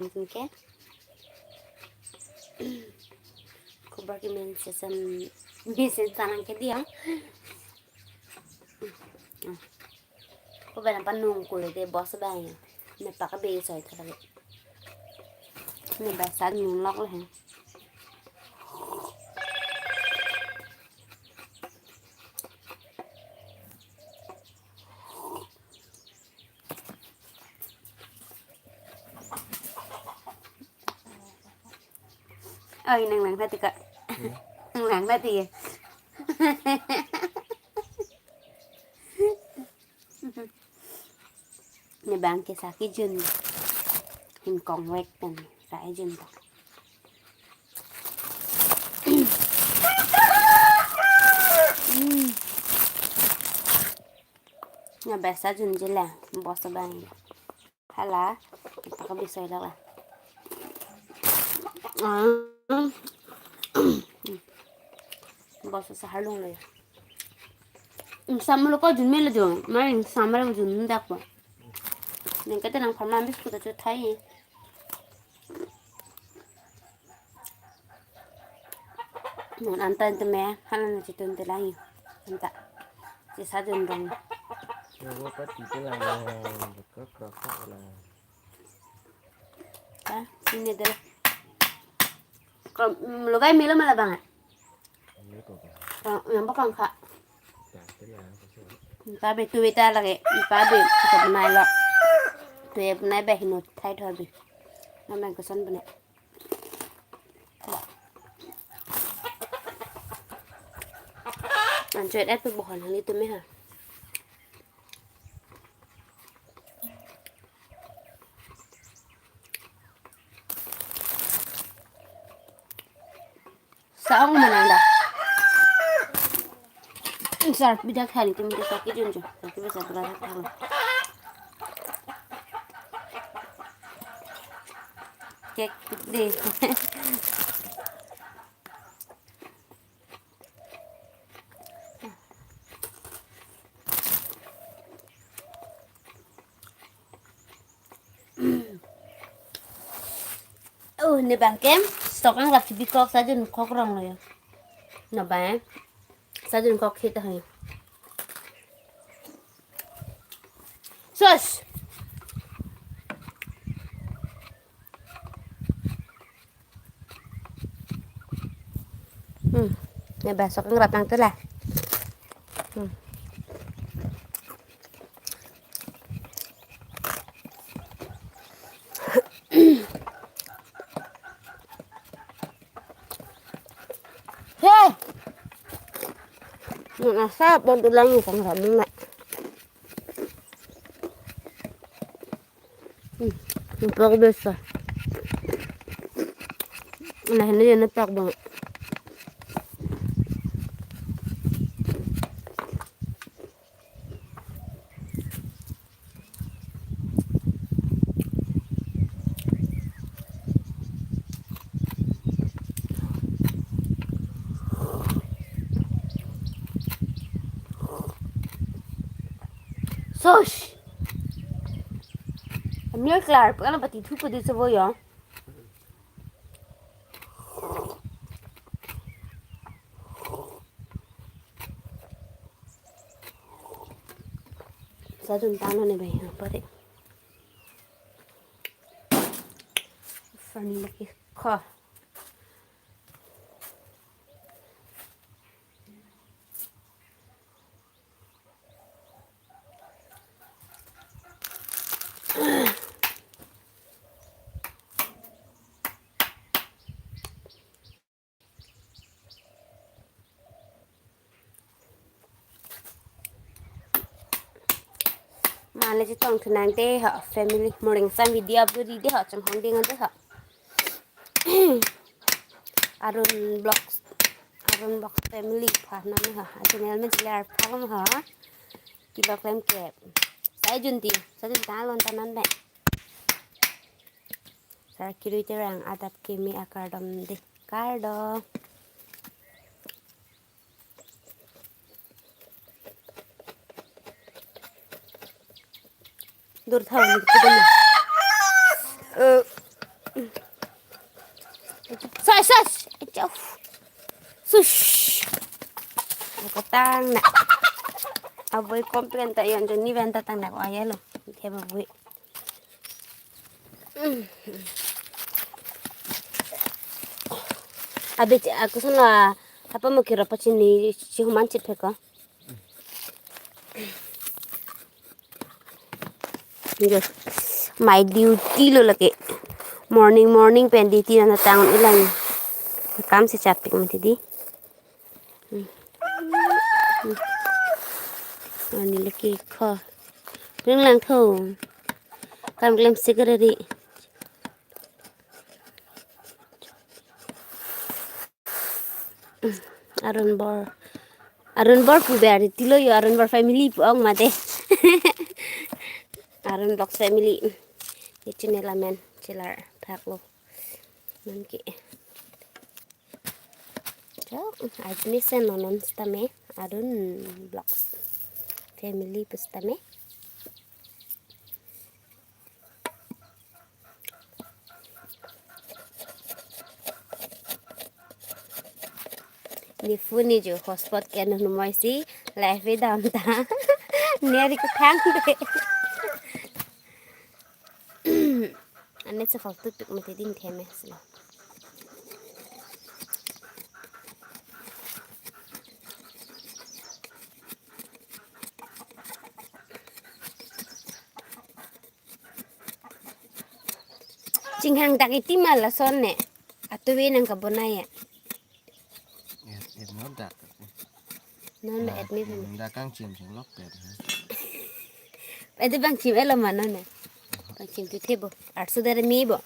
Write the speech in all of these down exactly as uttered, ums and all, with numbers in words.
Ke kubra ke min sesam bisin sanang ke dia. Ko bana panung kule de bos bang. Ne pak be soi tha lagi. Ne basa nung lok le. Oi, nang lang tati ka. Nang lang tati. Ne bang ke saki jun. Hin kong wek tan sa jun ta. Hmm. Ne basa jun jela bos bang. Hala, kita ke bisoi lak la. Ah. Bos sa harlung le. Sam lo ko jun me le jo. Mai sam lo jun dak ko. Neng kete nang pharma biscuit achu thai. Non anta anta me, hanan na chitun te lang. Anta. Si sa jun rong. Yo, pati te lang, kok, kok, kok lang. Ta, sini de. Ko, mm, logai melo mala bang. Ini kok, kok. Oh, yang bakang kha. Ta, te lang, kok, kok. Ta be tu beta lagi, ta be, kita benai lo. Tu ya benai be hinu, thai thor be. Nama yang kesan benai. Anchot et pe bohon hali tu me ha. Saong manang da. Sar, bidak hari kami ke saki junjo. Saki bisa berada kalau. Cek deh. Oh, ne bang kem, stok ang lak chibi kok sa jun kok rong lo yo. No bang, sa jun kok hit hai. Sus. Hmm, ne bang sok ngrap nang tela. Hmm. Hey! Nasa pon tulang isang rami na. Hmm, ne pak besa. Nah, ini ya ne pak banget. Sos. Amir klar, pagana pati thupo di sabo yo. Sa jun tano ne bai, pare. Funny lagi ko. Mane chetong thu nang te ho family, morning sam video upload di de ho, chong hong ding de ho. Arun Vlogs, Arun Vlogs family pha nang ho. Channel men chile ar pha ho. Kilo klem ke. Sa jun ti, sa jun ta lon ta non be. Sar kiri terang adap keme akardom de. Kardom. Dur thaw ni kudum. Eh, Sus! Acha. Sus! Ako tang na. Aboi komplain ta yon joni ben ta tang na ko ayalo. Khe aboi. Abi, aku sana apa mau kira apa sini si human cit pheka. Yes. My duty lo lake. Morning, morning pen duty na tang ilang. Kam si chapik mati di. Hmm. Hmm. Ani lake kho. Ring lang tho. Kam klem secretary. Arun Bor. Arun Bor pu beri tilo yo, Arun Bor family pu ong mate. Arun Vlogs family. Ye channel amen chelar thaklo. Nonke. So, admission non sitame Arun Vlogs family pu sitame. Ne phone ne jo hotspot ke anu numoi si live e dam ta. Ne ari ko thang de. Ane se faltu pik mati ding theme silo. Chinghang dak iti ma lason ne. Atuve nang kabonai ya. It, it not that. Non na, et mi pun. Dak kangchim sing lok pet. Ede bangchim elo ma non ne. Bangchim tu thebo. Arso dare mi bo.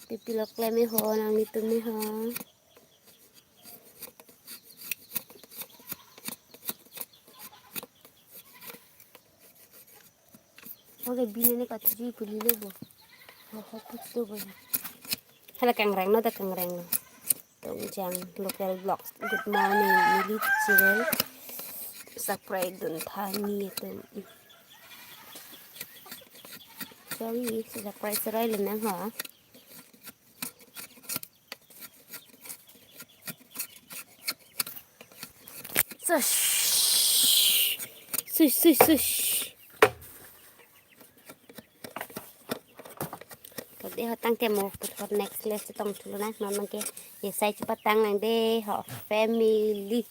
Pipi lok le mi ho, nang ni tu mi ho. Oke, bini ne katuji puli lo bo. Ho, ho, put to bo. Hala kangreng no, ta kangreng lo. Tongjang Local Vlogs. Good morning, neli channel. Subscribe dun tha ni tum. Sorry, subscribe serai lenang ha. Sush. Sush, sush, sush. Tadi ho tangte mo puthot next le chetong thulo na, non nangke ye sai chepatang nang de ho family.